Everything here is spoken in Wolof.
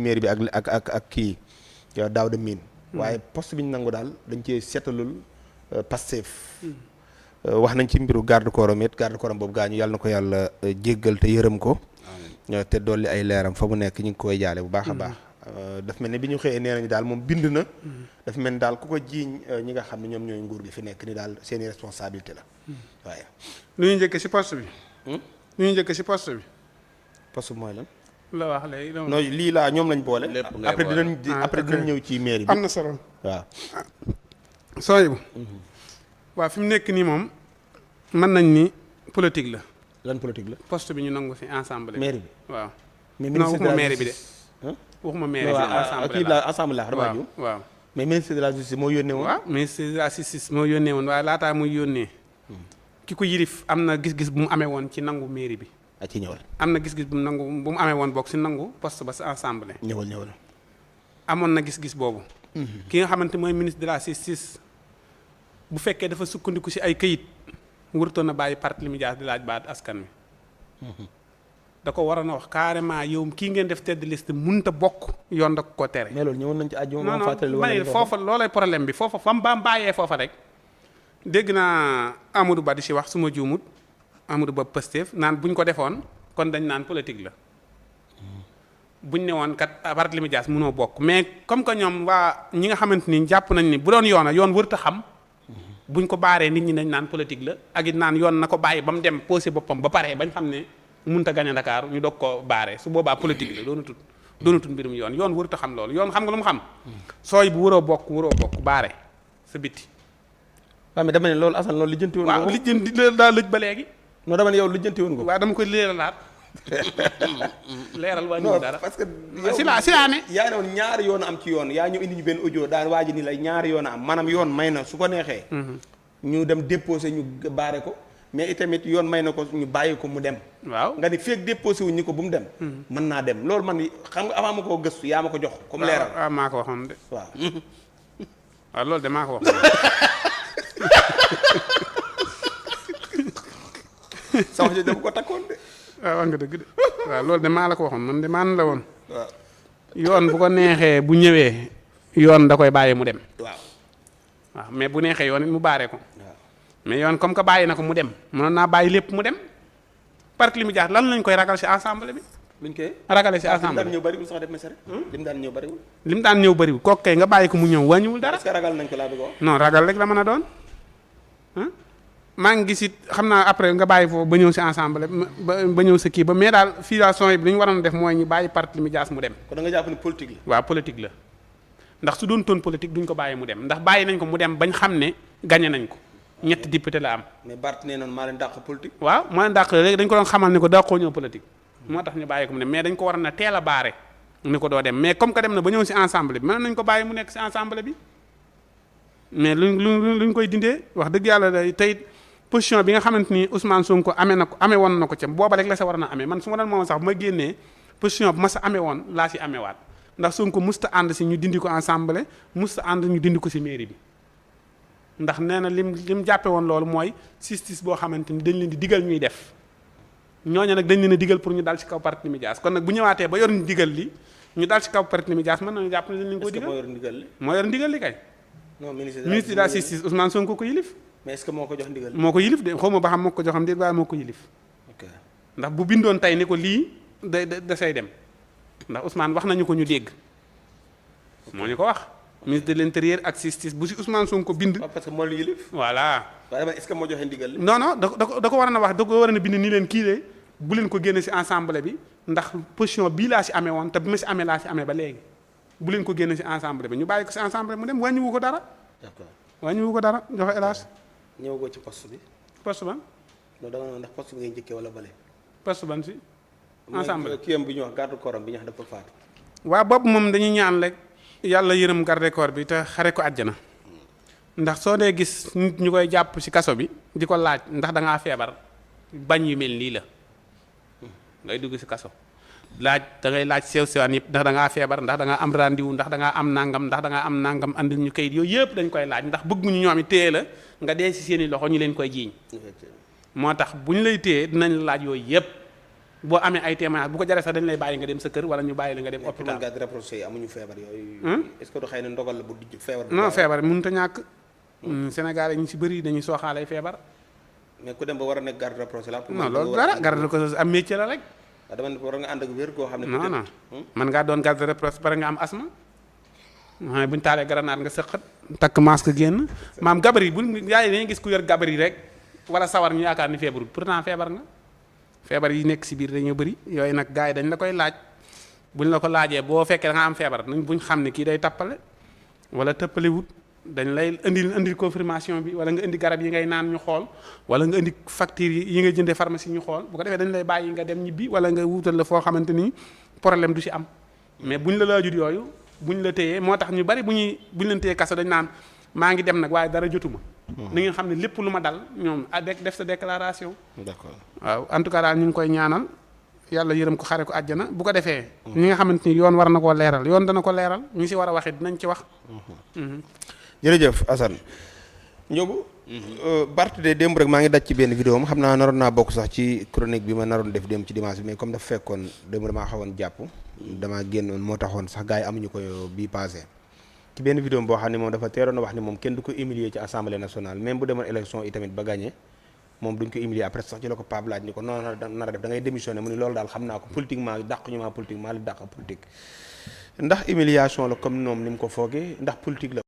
mairie bi ak kii Daouda Mine. waaye poste bi ñu nangu daal dañ cee seetalul Pastef. wax nañ ci mbiru garde corps am it garde corps am boobu gaañu yàlla na ko yàlla jéggal te yërëm ko. te dolli ay leeram fa mu nekk ñu ngi koy jaale bu baax a baax. daf mel ne bi ñu xëyee nee nañu daal moom bind na. daf mel ni daal ku ko jiiñ ñi nga xam ne ñoom ñooy nguur gi fi nekk ni daal seeni responsabilité la. waaye. lu ñu njëkk si poste bi. lu ñu njëkk si poste bi. poste bi mooy lan. la wax léegi. non lii laa ñoom lañ boole. après dinañ ñëw ci mairie bi. am na solo waaw. sooy bu. waaw fi mu nekk nii moom mën nañ ni politique la. lan politique la. poste bi ñu nangu si ensemble. mairie bi waaw. mais non waxuma mairie bi de. waxuma mairie bi assemblée la dama ju waaw mais ministre de la justice moo yónnee woon. waaw ministre de la justice moo yónnee woon waaye laataa muy yónnee. ki ko yilif am na gis-gis bu mu amee woon ci nangu mairie bi. a ci ñëwal. am na gis-gis bu mu amee woon bokk si nangu poste ba si ensemble. ñëwal. amoon na gis-gis boobu. ki nga xamante mooy ministre de la justice bu fekkee dafa sukkandiku si ay këyit wërtoon na bàyyi Barthélémy Dias di laaj baat askan wi. da ko waroon a wax carrément yow kii ngeen def tête de liste mënut a bokk yoon da ko tere. mais loolu ñëwoon nañ ci àjjuma. non non foofa loolay problème bi foofa fa mu bàyyee foofa rek. dégg naa Amadou Ba di si wax su ma juumut Amadou Ba Pastef naan buñ ko defoon kon dañ naan politique la. buñ ne woon kat Barthélémy Dias mënoo bokk mais comme que ñoom waa ñi nga xamante ni jàpp nañ ni bu doon yoon wërta xam. buñ ko baaree nit ñi dañ naan politique la ak it naan yoon na ko bàyyi ba mu dem posé boppam ba pare bañ xam ne. mënut a gañe Dakar ñu doog ko baare su boobaa politique la doonatut mbirum yoon wërut a xam loolu yoon xam nga lu mu xam. sooy bu waroo bokk baare sa bitti. waaw mais dama ne loolu Assane loolu lijjanti woon nga ko. waaw lijjanti daa lëj ba léegi. non dama ne yow lijjanti woon nga ko. waaw dama koy leeralaat. leeral wàññiwul dara parce que. si laa ne. yaa ne woon ñaari yoon am ci yoon yaa ñëw indi ñu benn audio daan waa ji ni la ñaari yoon am maanaam yoon may na su ko neexee. ñu dem déposé ñu baare ko. mais itamit yoon may na ko ñu bàyyi ko mu dem. waaw nga ni feeg déposé wuñ ni ko bu mu dem. mën naa dem loolu man xam nga avant ma koo gëstu yaa ma ko jox. comme leeral waaw maa ko waxoon de. waaw. waaw loolu de maa ko waxoon. sama wax dama ko takkoon de. waaw wax nga dëgg de waaw loolu de maa la ko waxoon man de maan la woon. waaw. yoon bu ko neexee bu ñëwee yoon da koy bàyyi mu dem. waaw mais bu neexee yoon it mu baaree ko. mais yoon comme que bàyyi na ko mu dem mënoon naa bàyyi lépp mu dem Barthélémy Dias lan lañ koy ragal ci ensemble bi. luñ koy ragale ci ensemble lim daan ñëw bariwul sax def mesere. lim daan ñëw bariwul. lim daan ñëw bariwul kooku kay nga bàyyi ko mu ñëw wàññiwul dara. est-ce que ragal nañ ko laa bëgg a wax. non ragal rek la mën a doon maa ngi gis it xam naa après nga bàyyi foofu ba ñëw ci ensemble ba ñëw sa kii ba mais daal filiation yi li ñu waroon def mooy ñu bàyyi Barthélémy Dias mu dem. kon da nga jàpp ni politique la. waaw politique la ndax su doon toon politique duñ ko bàyyi mu dem ndax bàyyi nañ ko mu dem bañ xam ne gagné nañ ko. ñetti député la am. mais Bart nee noonu maa leen dàq politique. waaw maa leen dàq léegi dañ ko doon xamal ni ko dàqoo ñëw politique. moo tax ñu bàyyi ko mu dem mais dañ ko war a teel a baare. ni ko doo dem mais comme que dem na ba ñëw ci ensemble bi mën nañ ko bàyyi mu nekk ci ensemble bi. mais luñ koy dindee wax dëgg yàlla day tey position bi nga xamante ni Ousmane Sonko amee woon na ko ca booba rek la sa war na amee man su ma doon moom sax bu ma génnee position bu ma sa amee woon laa ci ameewaat ndax Sonko musta ànd ci ñu dindi ko ensemble musta ànd ñu dindi ko ci mairie bi. ndax nee na lim jàppe woon loolu mooy justice boo xamante ni dañ leen di digal ñuy def ñooñu nag dañ leen a digal pour ñu dal ci kaw Barthélémy Dias kon nag bu ñëwaatee ba yor ñu digal li ñu dal ci kaw Barthélémy Dias mën nañu jàpp ne dañ leen ko digal. moo yor ndigal li. moo yor ndigal li kay. non ministre de la justice Ousmane Sonko ko yilif. mais est-ce que moo ko jox ndigal. moo ko yilif de xaw ma ba xam moo ko joxam déet waaye moo ko yilif. ok ndax bu bindoon tey ni ko lii da say dem ndax Ousmane wax nañu ko ñu dégg moo ñu ko wax. ministre de l'intérieur ak justice bu ci Ousmane Sonko bind. parce que moo la yilif. voilà. waaye dama est-ce que moo joxe ndigal. non non da ko war a wax da ko war a bind ni leen kii de bu leen ko génne ci ensemble bi ndax position bii laa ci amee woon te bi ma ci amee laa ci amee ba léegi bu leen ko génne ci ensemble bi ñu bàyyi ko ci ensemble mu dem wàññiwu ko dara. d'accord wàññiwu ko dara joxe hélas. ñëwagoo ci poste bi. poste ban. non dama ne ndax poste bi ngay njëkkee wala bale. poste ban ci. ensemble kii am bi ñu wax garde corps bi ñu wax dafa faatu. waa boobu moom dañuy ñaan rek. yàlla yërëm garde corps bi te xare ko àjjana ndax soo dee gis nit ñu koy jàpp ci kaso bi di ko laaj ndax da ngaa feebar bañ yu mel nii la ngay dugg ci kaso laaj da ngay laaj sew sewaan yëpp ndax da ngaa feebar ndax da ngaa am rendez-vous ndax da ngaa am nangam ndax da ngaa am nangam andil ñu kayit yooyu yëpp dañ koy laaj ndax bëgguñu ñoom it téye la nga dee ci seeni loxo ñu leen koy jiiñ moo tax bu ñu lay téye dinañ la laaj yooyu yëpp boo amee ay témoignage bu ko jaree sax dañ lay bàyyi nga dem sa kër wala ñu bàyyi la nga dem hôpital. garde rapprochée yi amuñu feebar yooyu. est-ce que du xëy na ndogal la bu di feebar. non feebar mënut a ñàkk. Sénégal yi ñu ci bëri dañuy sooxaalay feebar. mais ku dem ba war a nekk garde rapprochée la. non loolu dara garde rapprochée am métier la rek. dama ne war nga ànd ak wér goo xam ne. non non man ngaa doon garde rapprochée pare nga am asma. waaye bu ñu taalee grenade nga sëqat takk masque génn maam gabar yi bu yaay dañuy gis ku yor gabar yi rek wala sawar ñu yaakaar ni feebarul pourtant feebar nga. feebar yi nekk si biir dañoo bëri yooyu nag gars yi dañ la koy laaj buñ la ko laajee boo fekkee da nga am feebar nañ buñ xam ne kii day tappale wala tëppalewut dañ lay indil confirmation bi wala nga indi garab yi ngay naan ñu xool wala nga indi facture yi nga jëndee pharmacie ñu xool bu ko defee dañ lay bàyyi nga dem ñibbi wala nga wuutal la foo xamante ni problème du si am mais buñ la laajut yooyu buñ la téyee moo tax ñu bari buñ leen téyee kaso dañ naan maa ngi dem nag waaye dara jotuma ni ngeen xam ne lépp lu ma dal ñoom def sa déclaration. d'accord waaw en tout cas daal ñu ngi koy ñaanal yàlla yërëm ko xare ko àjjana bu ko defee. ñi nga xamante ni yoon war na koo leeral yoon dana ko leeral ñi si war a waxee dinañ ci wax. jërëjëf Assane. Ndiogou. Bart de démb rek maa ngi daj ci benn vidéo am xam naa naroon naa bokk sax ci chronique bi ma naroon def démb ci dimanche bi mais comme dafa fekkoon démb damaa xawoon jàpp. damaa génnoon moo taxoon sax gars yi amuñu ko bii passé. ci benn vidéo boo xam ne moom dafa teeroon a wax ni moom kenn du ko humilier ci assemblée nationale même bu demoon élection yi tamit ba gagné moom duñ ko humilier après sax ci la ko Pape laaj ni ko noonu nar a def da ngay démissionné mu ni loolu daal xam naa ko politiquement dàq ñu maa politique maa li dàq politique ndax humiliation la comme ñoom ni mu ko foogee ndax politique la